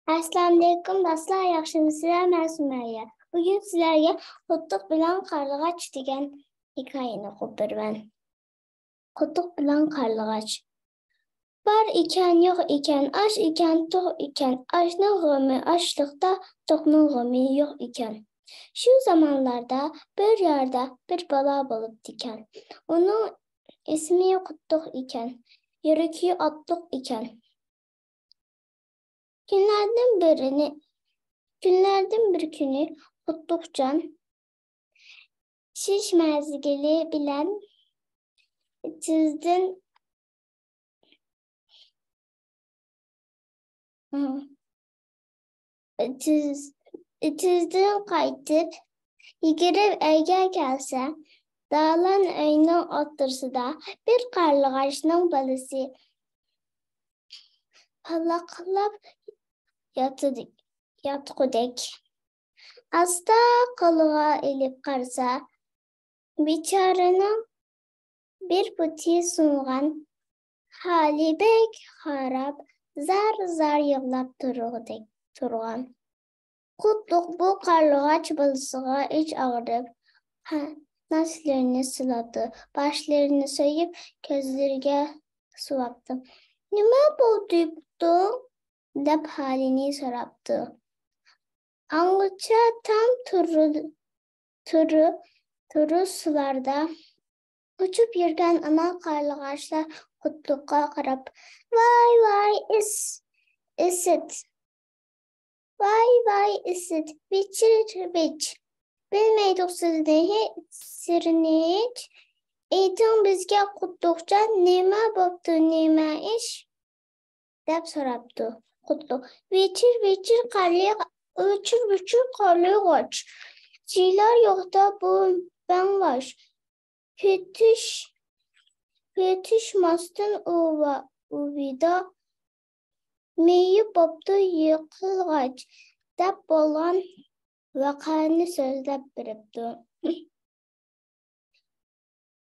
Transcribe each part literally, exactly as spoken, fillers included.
ئەسسالامۇئەلەيكۇم دوستلار، ياخشىمۇسىلەر؟ مەن سۈمەييە. بۈگۈن سىلەرگە قۇتلۇق بىلەن قارلىغاچ دېگەن ھېكايىنى ئوقۇپ بېرىمەن. قۇتلۇق بىلەن قارلىغاچ. بار ئىكەن، يوق ئىكەن، ئاچ ئىكەن، توق ئىكەن، ئاچنىڭ غېمى ئاچلىقتا، توقنىڭ غېمى يوق ئىكەن. شۇ زامانلاردا بىر يەردە بىر بالا بولۇپتىكەن. ئۇنىڭ ئىسمى قۇتلۇق ئىكەن، يۈرىكى ئاتلىق ئىكەن. كۈنلەردىن بىرىنى، كۈنلەردىن بىر كۈنى قۇتلۇقجان چىش مەزگىلى بىلەن ئېتىزدىن، ئېتىز-، ئېتىزدىن قايتىپ، يۈگۈرۈپ ئۆيگە كەلسە، دالان ئۆينىڭ ئوتتۇرىسىدا بىر قارلىغاچنىڭ بالىسى پالاقلاپ ياتىدۇ-، ياتقۇدەك. ئاستا قولىغا ئېلىپ قارىسا، بىچارىنىڭ بىر پۇتى سۇنغان، ھالى بەك خاراب، زار-زار يىغلاپ تۇرغۇدەك تۇرغان. قۇتلۇق بۇ قارلىغاچ بالىسىغا ئىچ ئاغرىپ، ھە، نازلىرىنى سىلاپتۇ، باشلىرىنى سۆيۈپ، كۆزلىرىگە سۇۋاپتۇ. «نېمە بولدى، قۇتلۇق؟» دەپ ھالىنى سوراپتۇ. ئاڭغىچە تام تۇرۇ-، تۇرۇ-، تۇرۇ سۇلاردا ئۇچۇپ يۈرگەن ئانا قارلىغاچلار قۇتلۇققا قاراپ، «ۋاي، ۋاي، ئىس-، ئىسىت! ۋاي، ۋاي، ئىسىت! ۋىچىر، ۋىچ! بىلمەيدۇق سىزنى ھېچ، سىرىنى ھېچ. ئېيتىڭ بىزگە، قۇتلۇقجان، نېمە بوپتۇ، نېمە ئىش؟» دەپ سوراپتۇ. قۇتلۇق، ۋىچىر، ۋىچىر قارلىغ-، ۋىچىر، ۋىچىر قارلىغاچ. جىلار يوقتا بۇ بەڭۋاش. پېتىش، پېتىشماستىن ئۇۋا-، ئۇۋىدا مېيىپ بوپتۇ يىقىلغاچ، دەپ بولغان ۋەقەنى سۆزلەپ بېرىپتۇ.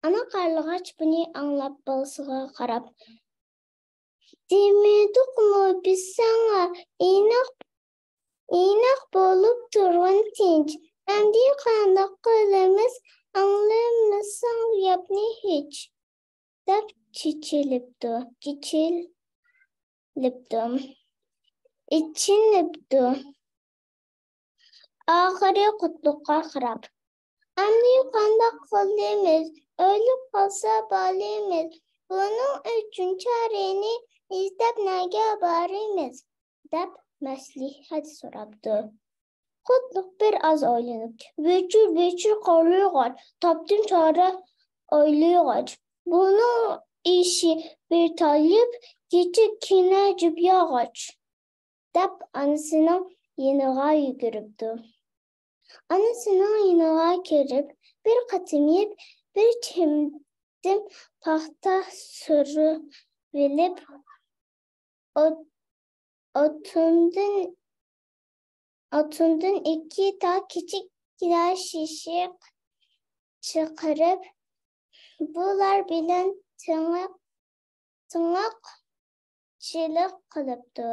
ئانا قارلىغاچ بۇنى ئاڭلاپ بالىسىغا قاراپ، «دېمىدۇقمۇ بىز ساڭا، ئىناق، ئىناق بولۇپ تۇرغىن تىنچ. ئەمدى قانداق قىلىمىز، ئاڭلىمىساڭ گەپنى ھېچ؟» دەپ چېچىلىپتۇ، چېچىلىپتۇ، ئېچىنىپتۇ. ئاخىرى قۇتلۇققا قاراپ، «ئەمدى قانداق قىلىمىز؟ ئۆلۈپ قالسا بالىمىز، بۇنىڭ ئۈچۈن چارىنى ئىزدەپ نەگە بارىمىز؟» دەپ مەسلىھەت سوراپتۇ. قۇتلۇق بىر ئاز ئويلىنىپ، «ۋىچىر، ۋىچىر قارلىغاچ، تاپتىم چارە ئويلىغاچ. بۇنىڭ ئىشى بىر تايىپ، كېچىككىنە جۈپ ياغاچ.» دەپ ئانىسىنىڭ يېنىغا يۈگۈرۈپتۇ. ئانىسىنىڭ يېنىغا كىرىپ، بىر قېتىم يەپ، بىر چىمدىم پاختا سۈرۈۋېلىپ، ئوت-، ئوتۇندىن، ئوتۇندىن ئىككى تا كىچىككىنە شىشىق چىقىرىپ، بۇلار بىلەن تىڭىق، تىڭىق شىلىق قىلىپتۇ.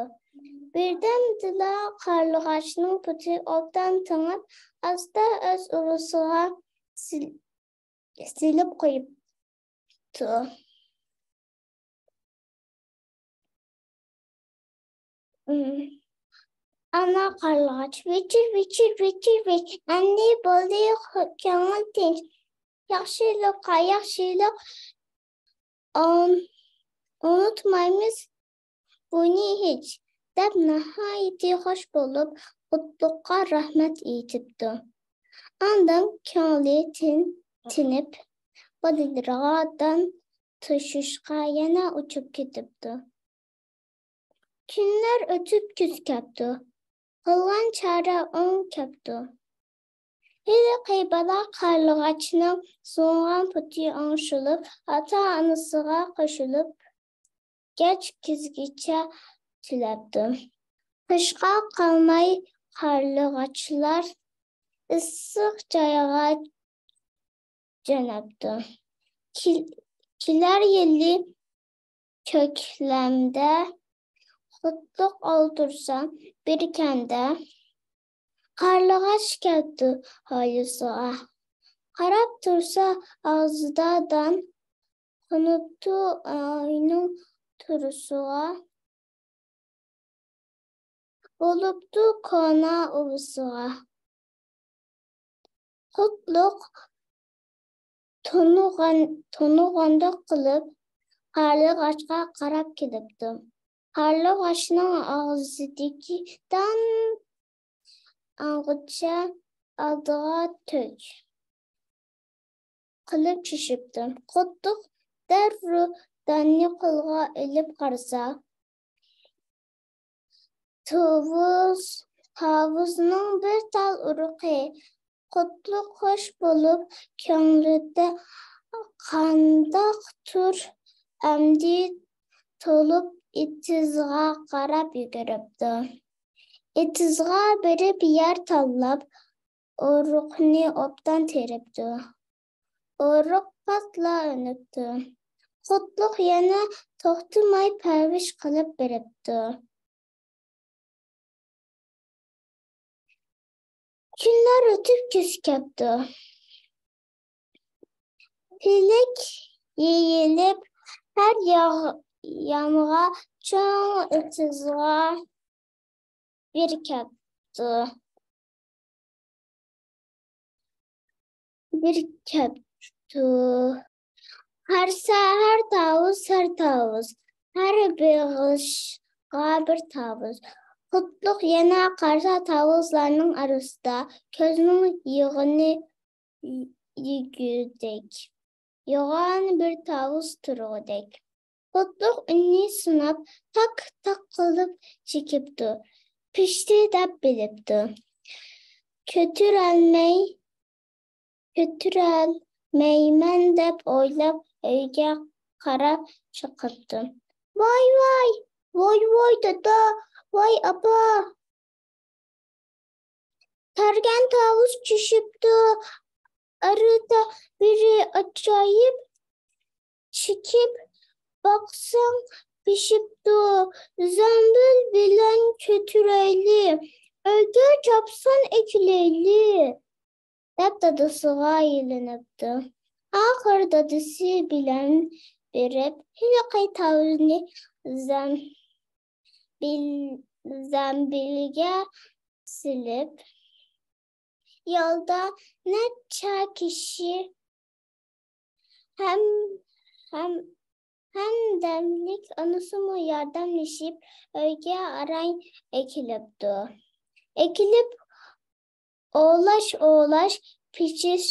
بىردەمدىلا قارلىغاچنىڭ پۇتى ئوبدان تىڭىپ، ئاستا ئۆز ئۇۋىسىغا سىل-، سېلىپ قويۇپتۇ. ئانا قارلىغاچ، ۋىچىر، ۋىچىر، ۋىچىر، ۋىچ. ئەمدى بولدى خۇ-، كۆڭۈل تىنچ. ياخشىلىققا ياخشىلىق، ئۇن-، ئۇنتۇمايمىز بۇنى ھېچ، دەپ ناھايىتى خوش بولۇپ، قۇتلۇققا رەھمەت ئېيتىپتۇ. ئاندىن كۆڭلى تىن-، تىنىپ، بالىلىرىغا دان توشۇشقا يەنە ئۇچۇپ كېتىپتۇ. كۈنلەر ئۆتۈپ كۈز كەپتۇ. قىلغان چارە ئوڭ كەپتۇ. ھېلىقى بالا قارلىغاچنىڭ سۇنغان پۇتى ئوڭشىلىپ، ئاتا-ئانىسىغا قوشۇلۇپ، كەچ كۈزگىچە تۈلەپتۇ. قىشقا قالماي قارلىغاچلار ئىسسىق جايغا جۆنەپتۇ. كېل-، كېلەر يىلى كۆكلەمدە قۇتلۇق ئولتۇرسا بىر كەندە، قارلىغاچ كەپتۇ ھويلىسىغا. قاراپ تۇرسا ئاغزىدا دان، قونۇپتۇ ئاينىڭ تۇرۇسىغا، بولۇپتۇ كونا ئۇۋىسىغا. قۇتلۇق تونۇغان، تونۇغاندەك قىلىپ، قارلىغاچقا قاراپ كېلىپتۇ. قارلىغاچنىڭ ئاغزىدىكى دان ئاڭغىچە ئالدىغا تۆك قىلىپ چۈشۈپتۇ. قۇتلۇق دەررۇ داننى قولىغا ئېلىپ قارىسا، تاۋۇز، تاۋۇزنىڭ بىر تال ئۇرۇقى. قۇتلۇق خوش بولۇپ، كۆڭلىدە قانداقتۇر ئەمدى تولۇپ ئېتىزغا قاراپ يۈگۈرۈپتۇ. ئېتىزغا بېرىپ يەر تاللاپ، ئۇرۇقنى ئوبدان تېرىپتۇ. ئۇرۇق پاتلا ئۈنۈپتۇ. قۇتلۇق يەنە توختىماي پەرۋىش قىلىپ بېرىپتۇ. كۈنلەر ئۆتۈپ كۈز كەپتۇ. پىلىك يېيىلىپ، ھەر ياغ-، يانغا چوڭ ئېتىزغا بىر كەپتۇ. بىر كەپتۇ. ھەر سەھەر تاۋۇز، ھەر تاۋۇز، ھەر بېغىشقا بىر تاۋۇز. قۇتلۇق يەنە قارىسا تاۋۇزلارنىڭ ئارىسىدا كۆزنىڭ يېغىنى يېگۈدەك، يوغان بىر تاۋۇز تۇرغۇدەك. قۇتلۇق ئۈننى سۇناپ، تاك-تاك قىلىپ چېكىپتۇ. پىشتى دەپ بىلىپتۇ. كۆتۈرەلمەي، كۆتۈرەلمەيمەن دەپ ئويلاپ، ئۆيگە قاراپ چىقىپتۇ. ۋاي، ۋاي، ۋاي، ۋاي، دادا، ۋاي، ئاپا! تەرگەن تاۋۇز چۈشۈپتۇ. ئارىدا بىرى ئاجايىپ چېكىپ باقساڭ پىشىپتۇ. زەمبىل بىلەن كۆتۈرەيلى، ئۆيگە چاپسان ئەكېلەيلى، دەپ دادىسىغا يېلىنىپتۇ. ئاخىر دادىسى بىلەن بېرىپ، ھېلىقى تاۋۇزنى زەم-، بىل-، زەمبىلگە سېلىپ، يولدا نەچچە كىشى ھەم، ھەم، ھەمدەملىك ئانىسىمۇ ياردەملىشىپ، ئۆيگە ئاراي ئەكېلىپتۇ. ئەكېلىپ، ئوۋلاش-ئوۋلاش پىچىش-،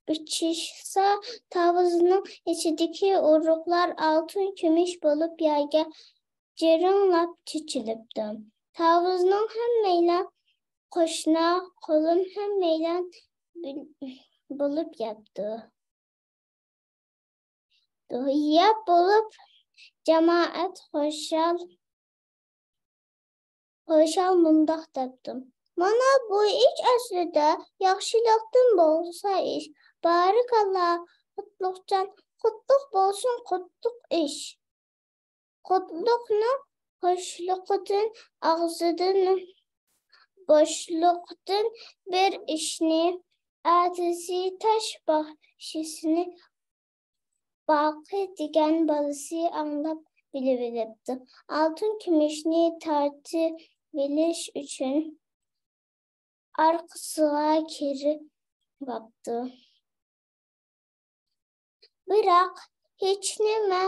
پىچىشسا، تاۋۇزنىڭ ئىچىدىكى ئۇرۇقلار ئالتۇن، كۈمۈش بولۇپ يەرگە جىرىڭلاپ چېچىلىپتۇ. تاۋۇزنىڭ ھەممەيلەن قوشنا، قولۇم ھەممەيلەن بىل-، بولۇپ يەپتۇ. يەپ بولۇپ، جامائەت خۇشال، خۇشال مۇنداق دەپتۇ: «مانا بۇ ئىش ئەسلىدە ياخشىلىقتىن بولسا ئىش. بارىكاللا، قۇتلۇقجان، قۇتلۇق بولسۇن، قۇتلۇق ئىش.» قۇتلۇقنىڭ خۇشلۇقىدىن، ئاغزىدىن بوشلۇقتىن بىر ئىشنى، ئەتىسى تاش باشىسىنى باقى دېگەن بالىسى ئاڭلاپ بىلىۋېلىپتۇ. ئالتۇن كۈمۈشنى تارتىۋېلىش ئۈچۈن ئارقىسىغا كىرىپ باپتۇ. بىراق ھېچنېمە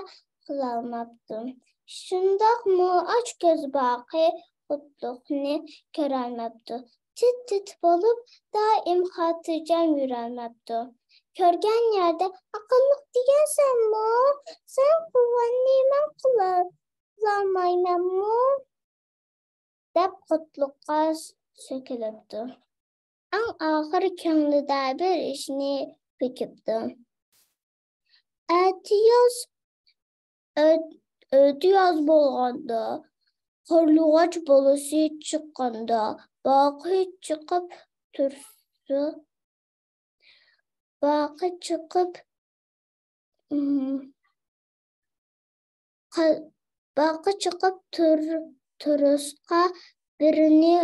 قىلالماپتۇ. شۇنداقمۇ ئاچكۆز باقى قۇتلۇقنى كۆرەلمەپتۇ. تىت-تىت بولۇپ، دائىم خاتىرجەم يۈرەلمەپتۇ. كۆرگەن يەردە: «ئاقىللىق دېگەن سەنمۇ؟ سەن قىلغاننى مەن قىلالمايمەنمۇ؟» دەپ قۇتلۇققا سۆكۈلۈپتۇ. ئەڭ ئاخىر كۆڭلىدە بىر ئىشنى پۈكۈپتۇ. ئەتىياز، ئەت-، ئەتىياز بولغاندا، قارلىغاچ بالىسى چىققاندا، باقى چىقىپ تۇرسا، باقى چىقىپ، ئىم، قا-، باقى چىقىپ تۇر-، تورۇسقا بىرنى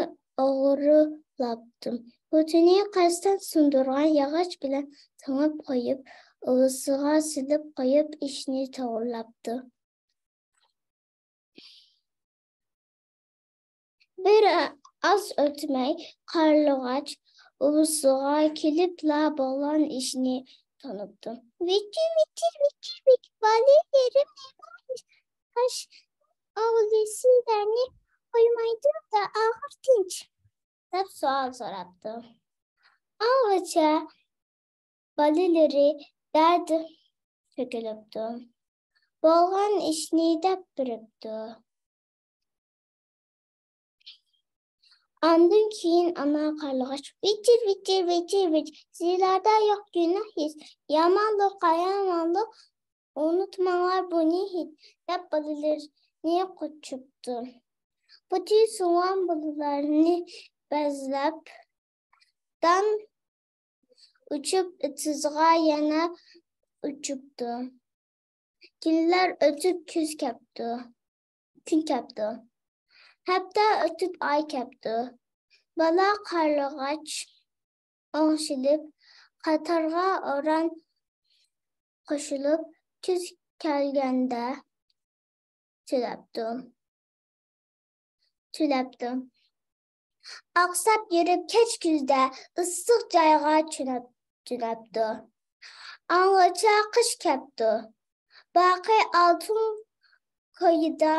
ئوغرىلاپتۇ. پۇتىنى قەستەن سۇندۇرغان ياغاچ بىلەن تېڭىپ قويۇپ، ئۇۋىسىغا سېلىپ قويۇپ، ئىشىنى توغرىلاپتۇ. بىر ئاز ئۆتمەي، قارلىغاچ ئۇۋىسىغا كېلىپلا بولغان ئىشىنى تونۇپتۇ. ۋىچىر، ۋىچىر، ۋىچىر، ۋىچ، بالىلىرىم نېمە ئىش؟ تاش ئاغلىسىلەرنى قويمايدۇ-دە، ئاخىر تىنچ، دەپ سوئال سوراپتۇ. ئاڭغىچە بالىلىرى دەردى تۆكۈلۈپتۇ. بولغان ئىشنى دەپ بېرىپتۇ. ئاندىن كېيىن ئانا قارلىغاچ ۋىچىر، ۋىچىر، ۋىچىر، ۋىچ، سىلەردە يوق گۇناھ ھېچ، يامانلىق، يامانلىق، ئۇنتۇماڭلار بۇنى ھېچ، دەپ بالىلىرىنى قوچۇپتۇ. پۇتى سۇنغان بالىلارنى بەزلەپ، دان ئۇچۇپ ئېتىزغا يەنە ئۇچۇپتۇ. كۈنلەر ئۆتۈپ كۈز كەپتۇ. كۈن كەپتۇ. ھەپتە ئۆتۈپ ئاي كەپتۇ. بالا قارلىغاچ ئوڭشىلىپ، قاتارغا ئوران قوشۇلۇپ، كۈز كەلگەندە تۈنەپتۇ. تۈنەپتۇ. ئاقساپ يۈرۈپ كەچ كۈزدە ئىسسىق جايغا چۈنەپ-، تۈنەپتۇ. ئاڭغىچە قىش كەپتۇ. باقى ئالتۇن كويىدا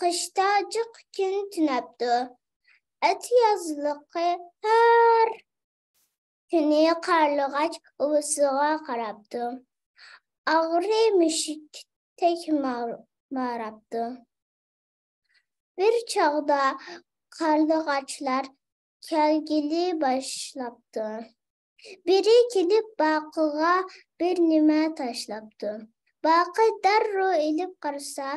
قىشتا جىق كۈن تۈنەپتۇ. ئەتىيازلىقى ھەر كۈنى قارلىغاچ ئۇۋىسىغا قاراپتۇ. ئاغرى مۈشۈكتەك مار-، ماراپتۇ. بىر چاغدا قارلىغاچلار كەلگىلى باشلاپتۇ. بىرى كېلىپ باقىغا بىر نېمە تاشلاپتۇ. باقى دەررۇ ئېلىپ قارىسا،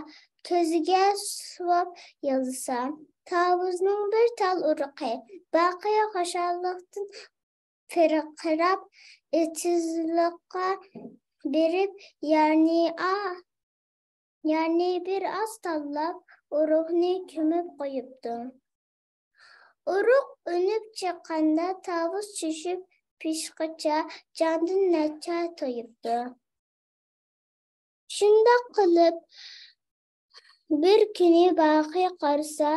كۆزىگە سۇۋاپ يالىسا، تاۋۇزنىڭ بىر تال ئۇرۇقى. باقى خۇشاللىقتىن پىرقىراپ، ئېتىزلىققا بېرىپ، يەرنى ئا-، يەرنى بىر ئاز تاللاپ، ئۇرۇقنى كۆمۈپ قويۇپتۇ. ئۇرۇق ئۈنۈپ چىققاندا، تاۋۇز چۈشۈپ پىشقىچە جاندىن نەچچە تويۇپتۇ. شۇنداق قىلىپ، بىر كۈنى باقى قارىسا،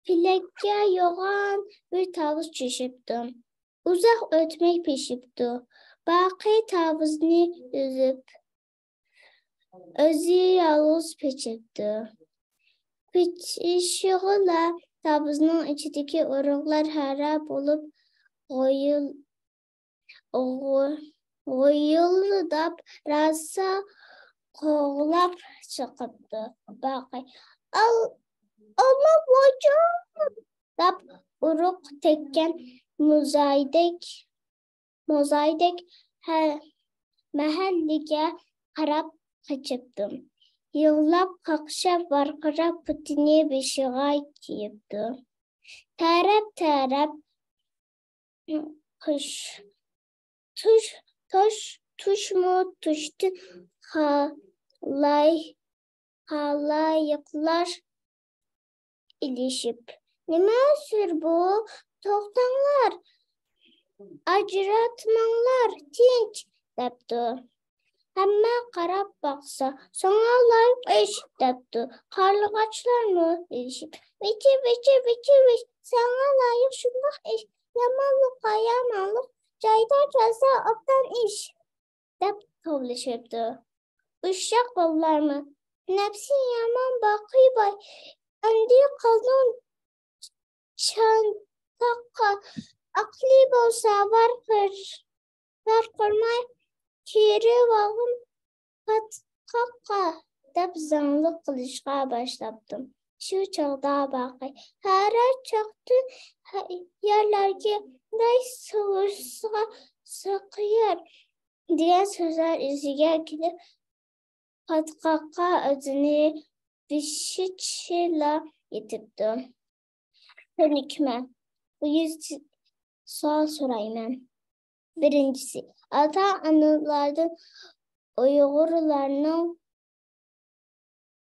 پېلەككە يوغان بىر تاۋۇز چۈشۈپتۇ. ئۇزاق ئۆتمەي پىشىپتۇ. باقى تاۋۇزنى ئۈزۈپ، ئۆزى يالغۇز پىشىپتۇ. پىشىشىغىلا تاۋۇزنىڭ ئىچىدىكى ئۇرۇقلار ھەرە بولۇپ، غويۇل-، غو-، غويۇلداپ راسا قوغلاپ چىقىپتۇ. باقى، «ئال-، ئالما ۋاجان!» دەپ ئۇرۇق تەگكەن موزايدەك، موزايدەك ھە-، مەھەللىگە قاراپ قېچىپتۇ. يىغلاپ، قاقشاپ، ۋارقىراپ، پۇتىنى بېشىغا كىيىپتۇ. تەرەپ-تەرەپ قۇش، توش، توش، توشمۇ توشتىن خالاي-، خالايىقلار ئېلىشىپ، «نېمە سۈر بۇ؟ توختاڭلار، ئاجراتماڭلار، تىنچ!» دەپتۇ. ھەممە قاراپ باقسا، «ساڭا لايىق ئىش» دەپتۇ. قارلىغاچلارمۇ ئېلىشىپ، «ۋىچىر، ۋىچىر، ۋىچىر، ۋىچ، ساڭا لايىق شۇنداق ئىش، يامانلىققا يامانلىق، جايىدا كەلسە ئوبدان ئىش» دەپ توۋلىشىپتۇ. ئۇششاق بالىلارمۇ، «نەپسى يامان باقى باي، ئەمدى قالدىڭ چانتاققا، ئەقلى بولسا ۋارقىر-، ۋارقىرىماي كىرىۋالغىن پاتقاققا» دەپ زاڭلىق قىلىشقا باشلاپتۇ. شۇ چاغدا باقى، «ھەرە چاقتى، ھە-، يەرلەرگە داي سۇۋۇرسا ساقىيار» دېگەن سۆزلەر ئېسىگە كېلىپ، پاتقاققا ئۆزىنى بېشىچىلا ئېتىپتۇ. كۆنۈكمە. بۇ يۈز سوئال سورايمەن. بىرىنچىسى، ئاتا-ئانىلاردىن ئۇيغۇرلارنىڭ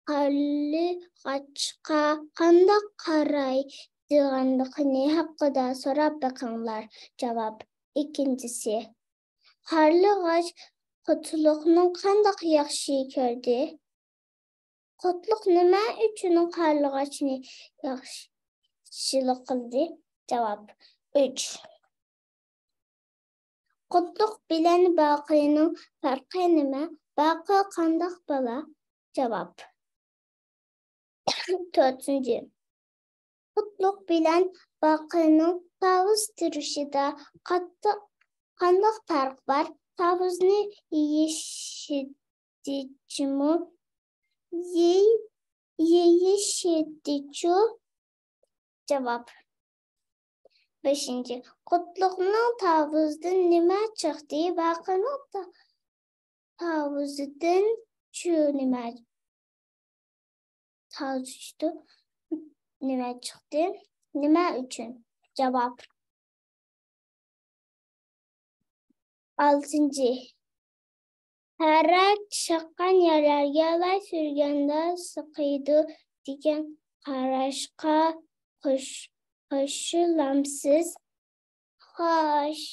قارلىغاچقا قانداق قارايدىغانلىقىنى ھەققىدە سوراپ بېقىڭلار. جاۋاب. ئىككىنچىسى، قارلىغاچ قۇتلۇقنى قانداق ياخشى كۆردى؟ قۇتلۇق نېمە ئۈچۈن قارلىغاچنى ياخشىلىق قىلدى؟ جاۋاب. ئۈچ. قۇتلۇق بىلەن باقىنىڭ پەرقى نېمە؟ باقى قانداق بالا؟ جاۋاب. تۆتىنچى. قۇتلۇق بىلەن باقىنىڭ تاۋۇز تېرىشىدا قاتتىق، قانداق پەرق بار؟ تاۋۇزنى يېيىشىدىچۇ؟ يېي-، يېيىشىدىچۇ؟ جاۋاب. بەشىنچى. قۇتلۇقنىڭ تاۋۇزىدىن نېمە چىقتى؟ باقىنىڭ تا-، تاۋۇزىدىنچۇ نېمە؟ تاۋۇزىدىن نېمە چىقتى؟ نېمە ئۈچۈن؟ جاۋاب. ئالتىنچى. ھاراق چاققان يەرلەرگە لاي سۈرگەندە سىقىدۇ دېگەن قاراشقا قوش-، قوشۇلامسىز؟ خوش.